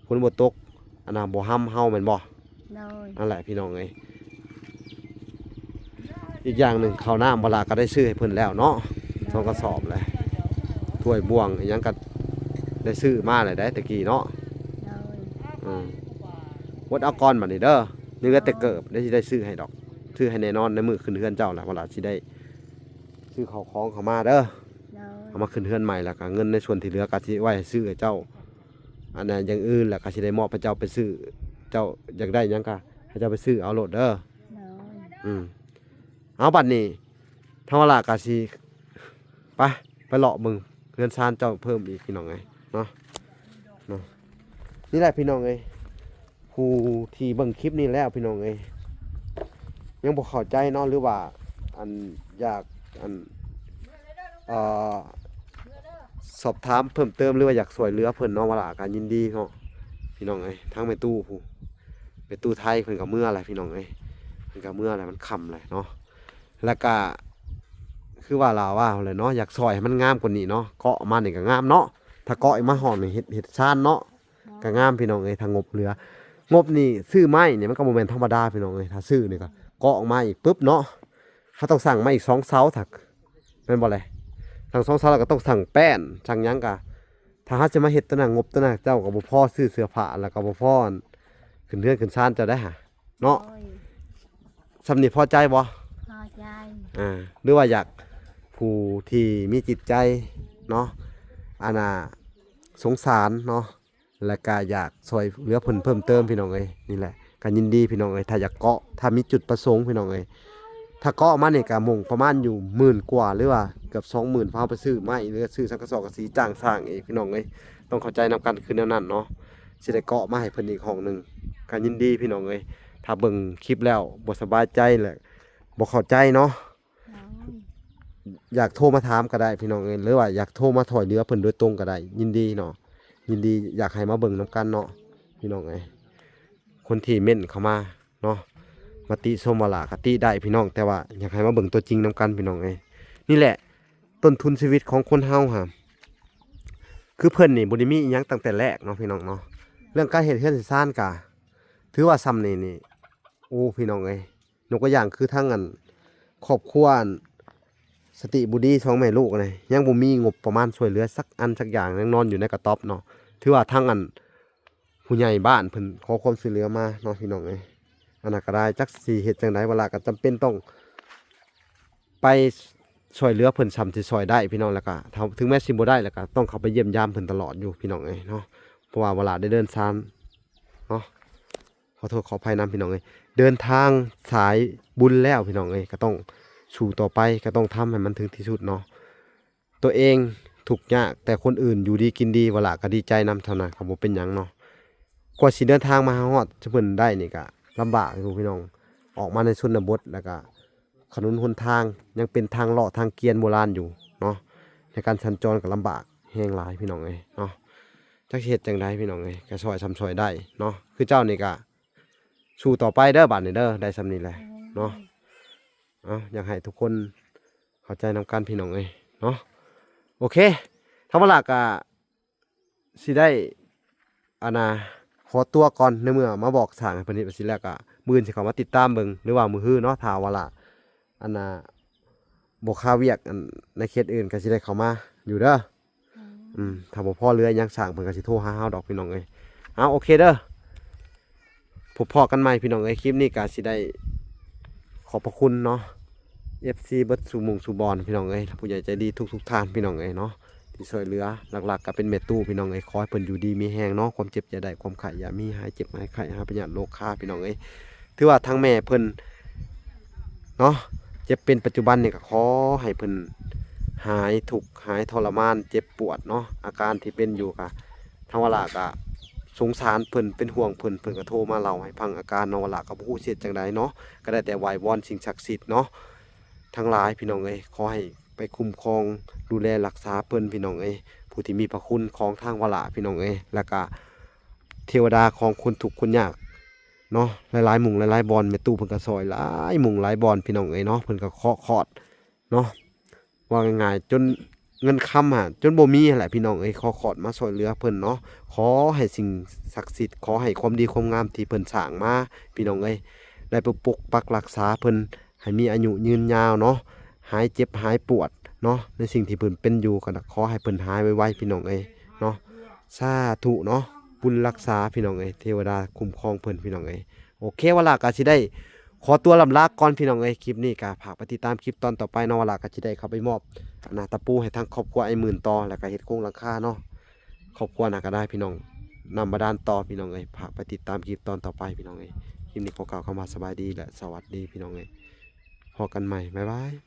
ຝົນບໍ່ຕົກ ອັນນ່າ ບໍ່ຮຳເຮົາແມ່ນບໍ່? ໂດຍ ນັ້ນແຫຼະພີ່ນ້ອງເອີຍ. ອີກຢ່າງໜຶ່ງ ເຂົ້ານ້ຳວາລາກໍໄດ້ຊື້ໃຫ້ເພິ່ນແລ້ວເນາະ ໂດຍ ສອງກະສອບແຫຼະ ຖ້ວຍບ່ວງອີ່ຫຍັງກໍໄດ້ຊື້ມາແລ້ວໃດ໋ ແຕ່ກີ້ເນາະ. ໂດຍ ອືມ ອົດເອົາກ່ອນບັດນີ້ເດີ ຍັງເຫຼືອແຕ່ເກີບ ໄດ້ຊິໄດ້ຊື້ໃຫ້ດອກ ຊື້ໃຫ້ແນ່ນອນ ໃນມື້ຂຶ້ນເຮືອນເຈົ້າລະ ວາລາຊິໄດ້ ຊື້ເຂົ້າຂອງເຂົ້າມາເດີ. ໂດຍ ເອົາມາຂຶ້ນເຮືອນໃໝ່ ແລ້ວກໍເງິນໃນສ່ວນທີ່ເຫຼືອກໍຊິໄວ້ໃຫ້ຊື້ໃຫ້ເຈົ້າ ອັນນັ້ນຢ່າງອື່ນ ແລ້ວກໍຊິໄດ້ມອບໃຫ້ເຈົ້າໄປຊື້ ເຈົ້າຢາກໄດ້ຫຍັງກໍໃຫ້ເຈົ້າໄປຊື້ເອົາໂລດເດີ. ໂດຍ ອືມ ເອົາ ບັດນີ້ທາງວາລາກໍຊິໄປ ໄປເລາະເບິ່ງເຮືອນຊານເຈົ້າເພີ່ມອີກ ພີ່ນ້ອງເອີຍເນາະ ເນາະ. ນີ້ແຫຼະພີ່ນ້ອງເອີຍ ຜູ້ທີ່ເບິ່ງຄລິບນີ້ແລ້ວພີ່ນ້ອງເອີຍ ຍັງບໍ່ເຂົ້າໃຈເນາະ ຫຼືວ່າອັນຢາກອັນ ເອີ ສອບຖາມເພີ່ມເຕີມ ຫຼືວ່າຢາກຊ່ວຍເຫຼືອເພິ່ນເນາະ ວາລາກໍຍິນດີເນາະ ພີ່ນ້ອງເອີຍ. ທາງແມ່ຕູ້ຜູ້ ແມ່ຕູ້ໄທເພິ່ນກໍເມືອແຫຼະ ພີ່ນ້ອງເອີຍ ເພິ່ນກໍເມືອແຫຼະ ມັນຄ່ຳແຫຼະເນາະ. ແລ້ວກະຄືວ່າລາວວ່າຫັ້ນແຫຼະເນາະ ຢາກຊ່ອຍໃຫ້ມັນງາມກວ່ານີ້ເນາະ ເກາະມານີ້ກໍງາມເນາະ. ຖ້າເກາະອີກມາຮອດນີ້ ເຮັດ ເຮັດຊານເນາະ ກໍງາມ ພີ່ນ້ອງເອີຍ. ຖ້າງົບເຫຼືອ ງົບນີ້ ຊື້ໄມ້ນີ້ມັນກໍບໍ່ແມ່ນທຳມະດາ ພີ່ນ້ອງເອີຍ. ຖ້າຊື້ນີ້ກໍເກາະອອກມາອີກປຶບເນາະ ເຮົາຕ້ອງສ້າງມາອີກສອງເສົາ ຖ້າ ແມ່ນບໍ່ແຫຼະ? ສ້າງສອງເສົາ ແລ້ວກໍຕ້ອງສ້າງແປ້ນ ສ້າງຫຍັງກະ ຖ້າເຮົາຊິມາເຮັດໂຕນັ້ນ ງົບໂຕນັ້ນ ເຈົ້າກໍບໍ່ພໍຊື້ເສື້ອຜ້າ ແລ້ວກໍບໍ່ພໍອັນ ຂຶ້ນເຮືອນຂຶ້ນຊານເຈົ້າໄດ້ຫາເນາະ. ໂອ້ຍ ສ່ຳນີ້ພໍໃຈບໍ່? ພໍໃຈ. ອ່າ ຫຼືວ່າຢາກຜູ້ທີ່ມີຈິດໃຈເນາະ ອັນນ່າ ສົງສານເນາະ ແລ້ວກະຢາກຊ່ວຍເຫຼືອເພິ່ນເພີ່ມເຕີມ ພີ່ນ້ອງເອີຍ. ນີ້ແຫຼະ ກໍຍິນດີ ພີ່ນ້ອງເອີຍ ຖ້າຢາກເກາະ ຖ້າມີຈຸດປະສົງ ພີ່ນ້ອງເອີຍ. ຖ້າເກາະມານີ້ກໍໝ່ອງປະມານຢູ່ໝື່ນກວ່າ ຫຼືວ່າເກືອບສອງໝື່ນ ພາໄປຊື້ໄມ້ ຫຼືຊື້ສັງກະສອນກະສີຈ້າງສ້າງອີກ ພີ່ນ້ອງເອີຍ. ຕ້ອງເຂົ້າໃຈນຳກັນຄືແນວນັ້ນເນາະ ຊິໄດ້ເກາະມາໃຫ້ເພິ່ນອີກຫ້ອງໜຶ່ງ ກໍຍິນດີ ພີ່ນ້ອງເອີຍ. ຖ້າເບິ່ງຄລິບແລ້ວບໍ່ສະບາຍໃຈ ແລະ ບໍ່ເຂົ້າໃຈເນາະ ໂດຍ ຢາກໂທມາຖາມກໍໄດ້ ພີ່ນ້ອງເອີຍ ຫຼືວ່າຢາກໂທມາຊ່ວຍເຫຼືອເພິ່ນໂດຍຕົງກໍໄດ້ ຍິນດີເນາະ ຍິນດີ. ຢາກໃຫ້ມາເບິ່ງນຳກັນເນາະ ພີ່ນ້ອງເອີຍ. ຄົນທີ່ເມັ້ນເຂົ້າມາເນາະ ມາຕິຊົມວາລາກໍຕິໄດ້ ພີ່ນ້ອງ ແຕ່ວ່າຢາກໃຫ້ມາເບິ່ງຕົວຈິງນຳກັນ ພີ່ນ້ອງເອີຍ. ນີ້ແຫຼະ ຕົ້ນທຶນຊີວິດຂອງຄົນເຮົາຫາ ຄືເພິ່ນນີ້ບໍ່ໄດ້ມີອີ່ຫຍັງຕັ້ງແຕ່ແລກເນາະ ພີ່ນ້ອງເນາະ. ເລື່ອງການເຮັດເຮືອນເຮັດຊານກະ ຖືວ່າສ່ຳນີ້ນີ້ ໂອ້ ພີ່ນ້ອງເອີຍ ຍົກຕົວຢ່າງຄືທາງອັນ ຄອບຄົວອັນ ສະຕິບຸດີ ສອງແມ່ລູກນີ້ ຍັງບໍ່ມີງົບປະມານຊ່ວຍເຫຼືອສັກອັນສັກຢ່າງ ຍັງນອນຢູ່ໃນກະຕ໊ອບເນາະ. ຖືວ່າທາງອັນ ຜູ້ໃຫຍ່ບ້ານເພິ່ນຂໍຄວາມຊ່ວຍເຫຼືອມາເນາະ ພີ່ນ້ອງເອີຍ. ອັນນັ້ນກໍໄດ້ ຈັກຊິເຮັດຈັ່ງໃດ ວາລາກໍຈຳເປັນຕ້ອງໄປຊ່ວຍເຫຼືອເພິ່ນສ່ຳທີ່ຊ່ວຍໄດ້ ພີ່ນ້ອງ. ແລ້ວກໍເຖິງແມ້ຊິບໍ່ໄດ້ ແລ້ວກໍຕ້ອງເຂົ້າໄປຢ້ຽມຢາມເພິ່ນຕະຫຼອດຢູ່ ພີ່ນ້ອງເອີຍເນາະ. ເພາະວ່າວາລາໄດ້ເດີນທາງເນາະ ຂໍໂທດຂໍອະໄພນຳ ພີ່ນ້ອງເອີຍ ເດີນທາງສາຍບຸນແລ້ວ ພີ່ນ້ອງເອີຍ ກໍຕ້ອງສູ້ຕໍ່ໄປ ກໍຕ້ອງທຳໃຫ້ມັນເຖິງທີ່ສຸດເນາະ. ຕົວເອງທຸກຍາກ ແຕ່ຄົນອື່ນຢູ່ດີກິນດີ ວາລາກໍດີໃຈນຳເທົ່ານັ້ນ ກໍບໍ່ເປັນຫຍັງເນາະ. ກວ່າຊິເດີນທາງມາຫາຮອດເພິ່ນໄດ້ນີ້ກໍລຳບາກຢູ່ ພີ່ນ້ອງ. ອອກມາໃນຊົນນະບົດ ແລ້ວກໍຖະໜົນຫົນທາງຍັງເປັນທາງເລາະທາງກຽນໂບລານຢູ່ເນາະ ໃນການສັນຈອນກໍລຳບາກແຮງຫຼາຍ ພີ່ນ້ອງເອີຍເນາະ. ຈັກຊິເຮັດຈັ່ງໃດ ພີ່ນ້ອງເອີຍ ກໍຊ່ອຍສ່ຳຊ່ວຍໄດ້ເນາະ. ຄືເຈົ້ານີ້ກໍສູ້ຕໍ່ໄປເດີ ບາດນີ້ເດີ ໄດ້ສ່ຳນີ້ແຫຼະເນາະ. ເອົາ ຢາກໃຫ້ທຸກຄົນເຂົ້າໃຈນຳກັນ ພີ່ນ້ອງເອີຍເນາະ. ໂອເຄ ທາງວາລາກະຊິໄດ້ ອັນນ່າ ຂໍຕົວກ່ອນ ໃນເມື່ອມາບອກສ້າງໃຫ້ເພິ່ນເຮັດວ່າຊີ້ແລ້ວ ກະມື້ອື່ນຊິເຂົ້າມາຕິດຕາມເບິ່ງ ຫຼືວ່າມື້ຮືເນາະ ຖ້າວາລາ ອັນນ່າ ບໍ່ຄາວຽກ ອັນ ໃນເຂດອື່ນກໍຊິໄດ້ເຂົ້າມາຢູ່ເດີ. ອືມ ຖ້າບໍ່ພໍເຫຼືອຫຍັງ ຊ່າງເພິ່ນກໍຊິໂທຫາເຮົາດອກ ພີ່ນ້ອງເອີຍ. ເອົາ ໂອເຄເດີ ພົບພໍ້ກັນໃໝ່ ພີ່ນ້ອງເອີຍ. ຄລິບນີ້ກໍຊິໄດ້ຂອບພະຄຸນເນາະ ເອັຟຊີ ເບິດສູ່ໝູ່ສູ່ບ່ອນ ພີ່ນ້ອງເອີຍ ຜູ້ໃຫຍ່ໃຈດີທຸກໆທ່ານ ພີ່ນ້ອງເອີຍເນາະ ທີ່ຊ່ວຍເຫຼືອ. ຫຼັກໆກໍເປັນແມ່ຕູ້ ພີ່ນ້ອງເອີຍ ຂໍໃຫ້ເພິ່ນຢູ່ດີມີແຮງເນາະ ຄວາມເຈັບຢ່າໄດ້ ຄວາມໄຂ້ຢ່າມີ ຫາຍເຈັບຫາຍໄຂ້ ຫາຍພະຍາດໂລຄາ ພີ່ນ້ອງເອີຍ. ຖືວ່າທາງແມ່ເພິ່ນເນາະ ເຈັບເປັນປັດຈຸບັນນີ້ ກໍຂໍໃຫ້ເພິ່ນຫາຍທຸກ ຫາຍທໍລະມານ ເຈັບປວດເນາະ. ອາການທີ່ເປັນຢູ່ກະ ທາງວາລາກະສົງສານເພິ່ນ ເປັນຫ່ວງເພິ່ນ ເພິ່ນກໍໂທມາເລົ່າໃຫ້ຟັງອາການເນາະ. ວາລາກໍບໍ່ຮູ້ຊິເຮັດຈັ່ງໃດເນາະ ກໍໄດ້ແຕ່ໄຫວ້ວອນສິ່ງສັກສິດເນາະ ທັງຫຼາຍ ພີ່ນ້ອງເອີຍ ຂໍໃຫ້ໄປຄຸ້ມຄອງດູແລຮັກສາເພິ່ນ ພີ່ນ້ອງເອີຍ ຜູ້ທີ່ມີພະຄຸນຂອງທາງວາລາ ພີ່ນ້ອງເອີຍ ແລ້ວກະເທວະດາຂອງຄົນທຸກຄົນຍາກເນາະ ຫຼາຍໆໝູ່ຫຼາຍໆບ່ອນ. ແມ່ຕູ້ເພິ່ນກໍຊ່ອຍຫຼາຍໝູ່ຫຼາຍບ່ອນ ພີ່ນ້ອງເອີຍເນາະ ເພິ່ນກໍເຄາະຄອດເນາະ ເວົ້າງ່າຍໆ ຈົນເງິນຄຳຫາ ຈົນບໍ່ມີຫັ້ນແຫຼະ ພີ່ນ້ອງເອີຍ ເຄາະຄອດມາຊ່ວຍເຫຼືອເພິ່ນເນາະ. ຂໍໃຫ້ສິ່ງສັກສິດ ຂໍໃຫ້ຄວາມດີຄວາມງາມທີ່ເພິ່ນສ້າງມາ ພີ່ນ້ອງເອີຍ ໄດ້ໄປປົກປັກຮັກສາເພິ່ນ ໃຫ້ມີອາຍຸຍືນຍາວເນາະ ຫາຍເຈັບຫາຍປວດເນາະ. ໃນສິ່ງທີ່ເພິ່ນເປັນຢູ່ກໍຂໍໃຫ້ເພິ່ນຫາຍໄວໆ ພີ່ນ້ອງເອີຍເນາະ ສາທຸເນາະ. ບຸນຮັກສາ ພີ່ນ້ອງເອີຍ ເທວະດາຄຸ້ມຄອງເພິ່ນ ພີ່ນ້ອງເອີຍ. ໂອເຄ ວາລາກໍຊິໄດ້ຂໍຕົວລຳລາກ່ອນ ພີ່ນ້ອງເອີຍ. ຄລິບນີ້ກໍຝາກໄປຕິດຕາມຄລິບຕອນຕໍ່ໄປເນາະ ວາລາກໍຊິໄດ້ເຂົ້າໄປມອບ ອັນນ່າ ຕະປູໃຫ້ທາງຄອບຄົວອ້າຍໝື່ນຕໍ່ ແລ້ວກໍເຮັດໂຄງຫຼັງຄາເນາະ ຄອບຄົວໜ້າກະດາຍ ພີ່ນ້ອງ ນ້ຳບາດານຕໍ່ ພີ່ນ້ອງເອີຍ. ຝາກໄປຕິດຕາມຄລິບຕອນຕໍ່ໄປ ພີ່ນ້ອງເອີຍ. ຄລິບນີ້ຂໍກ່າວຄຳວ່າສະບາຍດີ ແລະ ສະຫວັດດີ ພີ່ນ້ອງເອີຍ. ພໍ້ກັນໃໝ່ ບາຍບາຍ.